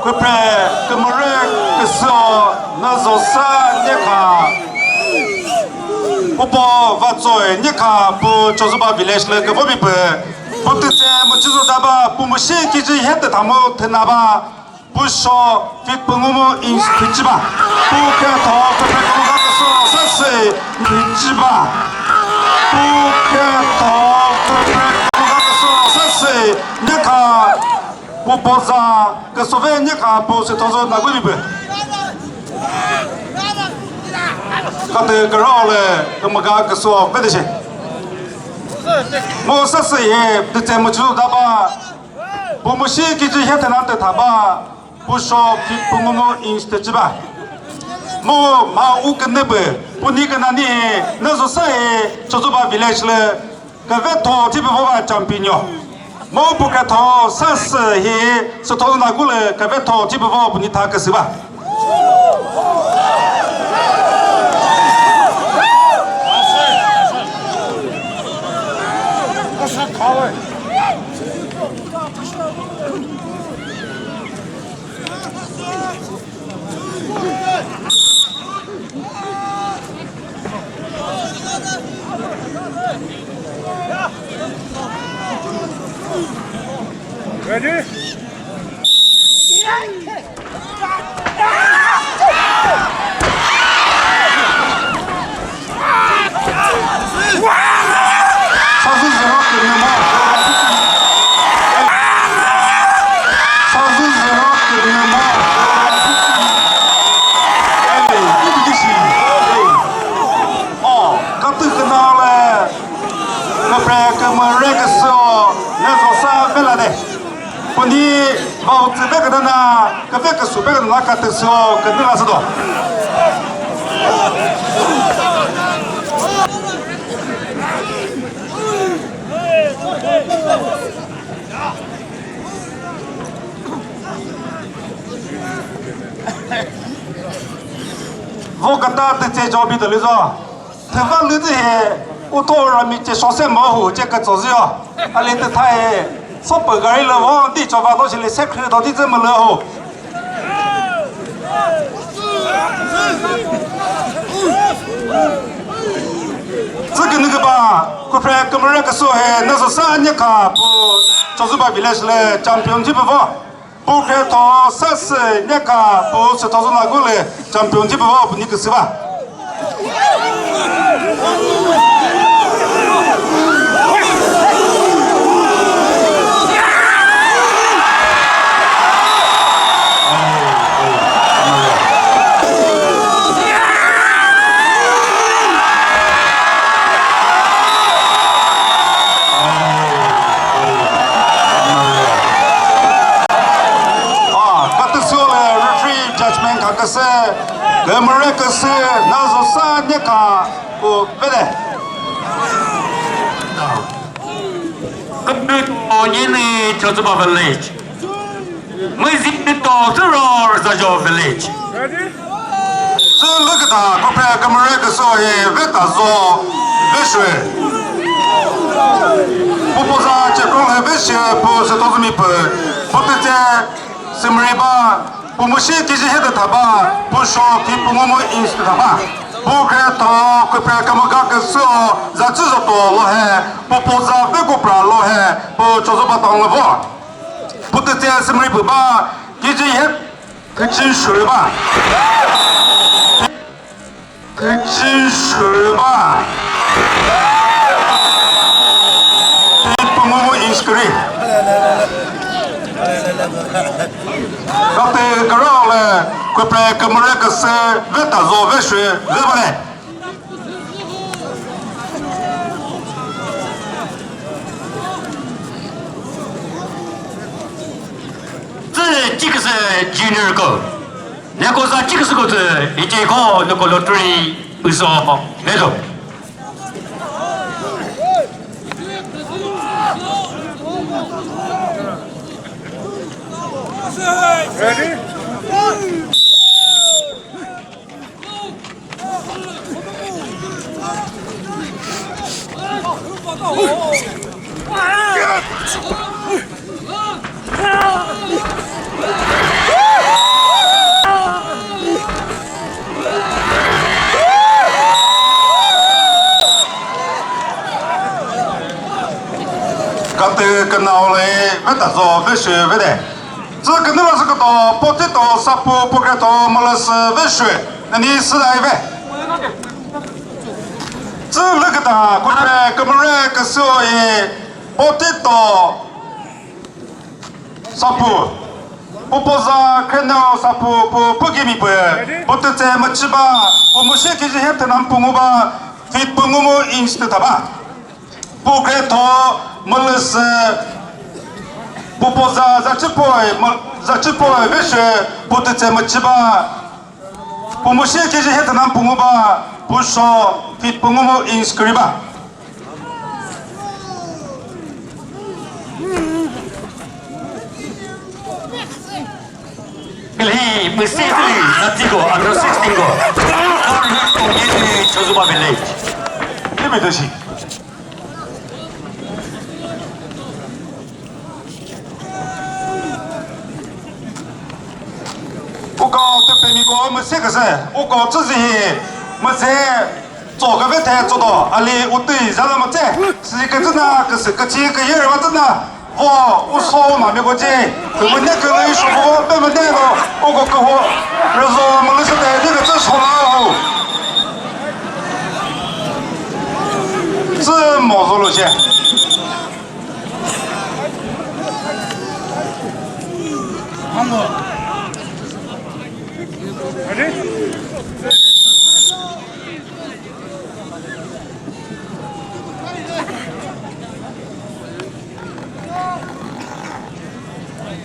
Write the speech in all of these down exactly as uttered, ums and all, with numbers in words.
Kükre kümüre küsüo nüzho sa nyekha. Upo vatsoi nyekha pu Chozuba village lü küvo mi pü. Pu tütse mu chüzü daba pu müshi kiji hete thamu thüna ba. Pu sho feet püngu mu inch thüchi ba. Pu kretho kükre kümüga küsüo sa sü thüchi ba. Pu kretho kükre kümüga küsüo sa sü nyekha. Pu poza küsüve nyekha pu süthozo na guli pü. Katü kürao lü kümüga küsüo pete shi. Mu sa sü hi tütse mu chüzü daba. Pu müshi kiji hete na te thaba. Pu sho feet püngu mu inch thüchi ba. Mu ma u künü pü. Pu ni künani nüzho sa hi Chozuba village lü. Küvetho thipüvo va champion yo. Mo pu kretho sa sü hi sütho na gulü küvetho thipüvo pu ni tha küsü ba. Ready? Sazü zero kümüne mo. Sazü zero kümüne mo. Ey, ibi kişi. Ey. O, katü künale. Küpre kümüre küsüo. Ne zosa belade. Puni vau tsü be küdana, küpe küsu be küdana katüsüo küdü la sü do. Vo kata tütse jobi dali zo. Thüva lü zü he, utho rami che shose mo hu che kütso zü yo. A lü tütha he, sopü gari lü vo di chova do shi lü se khri do di zü mülü hu. Zü künü küba, küpre kümüre küsu he, nüzü sa nyeka pu Chozuba village lü championship vo. Pu kretho sa sü nyeka pu sütho zü na gulü championship vo pu ni küsü ba. Ah, katüsüo lü referee judgment kha küsü, kümüre küsü, nüzü sa nyeka pu pede. Kümüre to yeni Chozuba village. Müziknü to Züror Zajo village. Sü lüküta küpre kümüre küsü hi veta zo veshwe. Pupuza chekong he veshwe pu sütozümi pü. Putüche sümüri ba, pumushi kiji hete thaba, pu sho ki pungumu inch thaba. Pu kre tho küpre kümüga küsü za chü zo to lo he, pupuza ve kupra lo he, pu Chozuba tong lo vo. Putüche sümüri pü ba, kiji he Thüchin shürüba. Thüchin shürüba. Pumumu inch kri. Kate karo le, küpre kümüre küsü, veta zo veshwe, vebale. Tsü chiküsü junior ko. Neko za chiküsü ko tsü, ichi ko, neko lottery, uso, medo. Ready? Ole, veta zo, ve shü, ve de. Tsü künü la sü küto, po ti to, sa pu, po kre to, mülü sü, ve shü, nani sü dai ve. Tsü lü küta, kükre, kümüre, küsü o yi, po ti to, sa pu. Pu po za, kre neo, sa pu, pu, pu gimi pü. Pu tü tse mü chü ba, pu mü she kiji he tü nam pu ngu ba, feet pu ngu mu inch tü ta ba. Pu kre tho mülüsü, pu po za, za chü poi, mü-, za chü poi, ve shü, pu tü tse mü chü ba, pu mü she kiji he tü nam pu ngu ba, pu sho, feet pu ngu mu inch kri ba. Hilhi, mü se hilhi, Natsigo, under sixteen go. Chozuba village. Limit shi. Uko tüpemi ko mü se küse, uko tsüzi hi, mü se Tso küve the tso do, ali utui zala mü tse, si küzü na, küsü küchi küyü rüva tsü na, vo, u so ma mi ko ce, kümüne kümüne shu vo, pe müne lo, o ko küho, rüzo mülüsü de, di kütsü sho la ho. Tsü mo zo lo ce.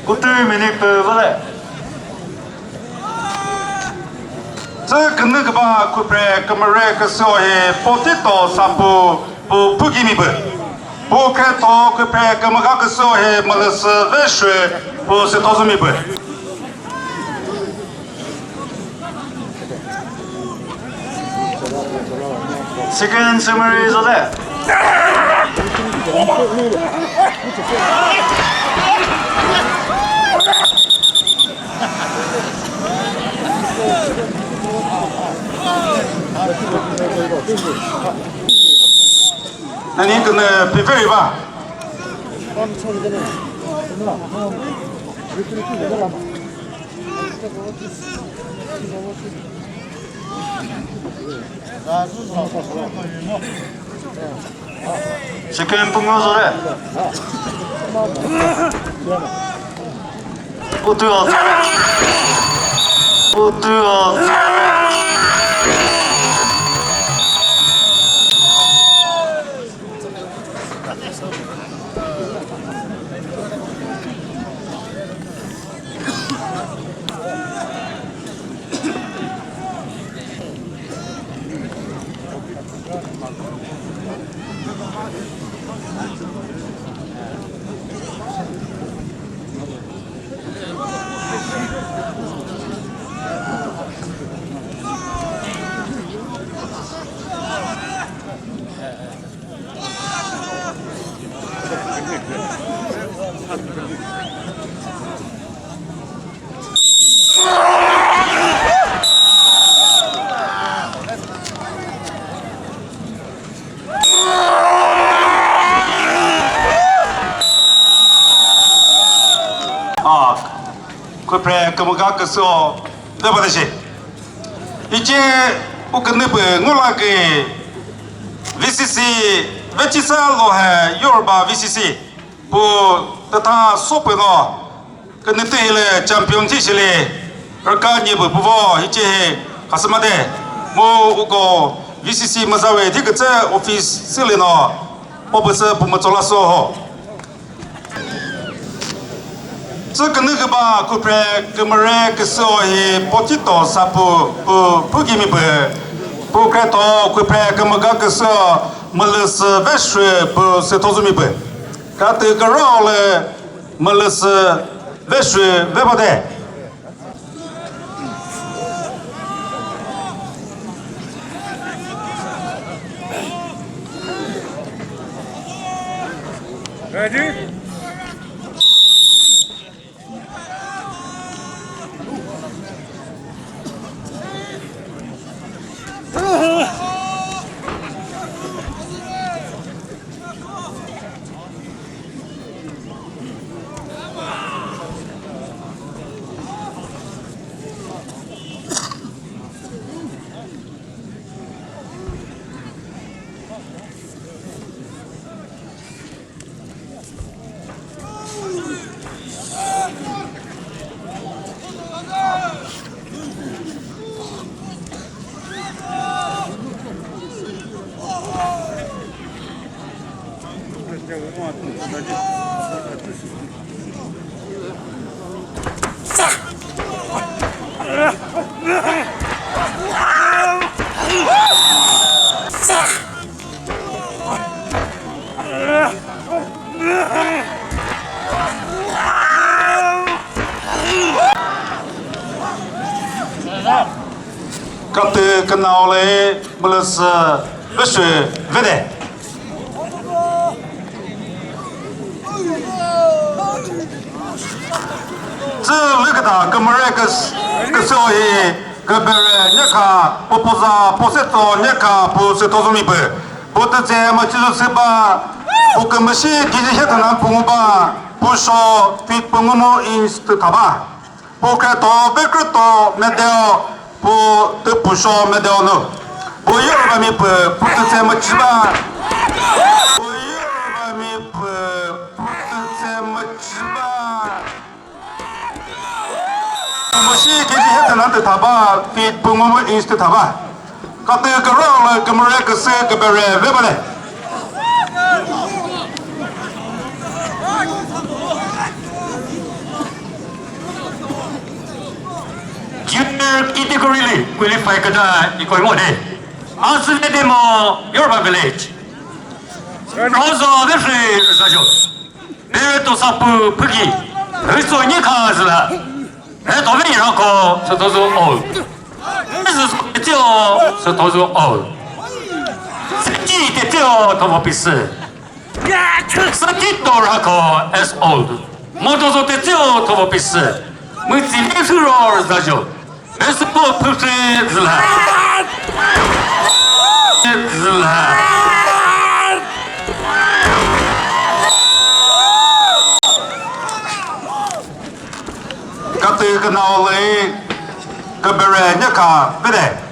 Kutui minute pü vale. Tsü künü küba küpre kümüre küsü ohi po ti to sa pu pu pu gimi pü. Pu kre to küpre kümüga küsü ohi mülüsü ve shü pu sü tozumi pü. Second summary is there. Nani künü prepare ba. Second pungu zore. Utu al. Utu al. Ah, küpre kümüga küsüo, de ba de shi. Ice u künü pü ngula kü V C C, Vechisa Lohe Yoruba V C C, pu tütha sopü no, künü tühi lü champion thi shili, rüka nyi pü puvo, hice hi khasü made, mu uko V C C müzawe thi kütsü office sili no, po püsü pu mütsola so ho. Tsü künü küba küpre kümüre küsüo hi po ti to sa pu pu pu gimi pü. Pu kre to küpre kümüga küsüo mülüsü ve shü pu sü tozumi pü. Katü kürao lü mülüsü ve shü ve bade. Ready? Katü künao lü mülüsü vüsü vede. Tsü lüküta kümüre küs-, küsüo hi kübere nyakha, pupuza posetso nyakha, pu sütozumi pü. Pu tütse müchizü süba, pu kümüshi kiji hetana punguba, pu sho feet pungumu inch tütaba. Pu kre to, ve kre to, medeo, pu tü pu sho medeo nu. Pu yoro ba mi pü, pu tütse müchiba. Pu yoro ba mi pü, pu tütse müchiba. Müshi kiji hetana tütaba, feet pungumu inch tütaba. Katü kürao lü kümüre küsü kübere ve bale. Junior category lü qualify küta ikoimo de. Asüle demo Yoruba Village. Rozo de free zajo. Bere to sapu püki. Riso ni kha züla. Re to ve yako sütozu old. Sütozu old. Seki teteo tomo pisi. Seki to rako as old. Motozo teteo tomo pisi. Mütsi ve suro zajo. Süpo pütse züla. Züla. Katü künao lü kübere nyakha vede.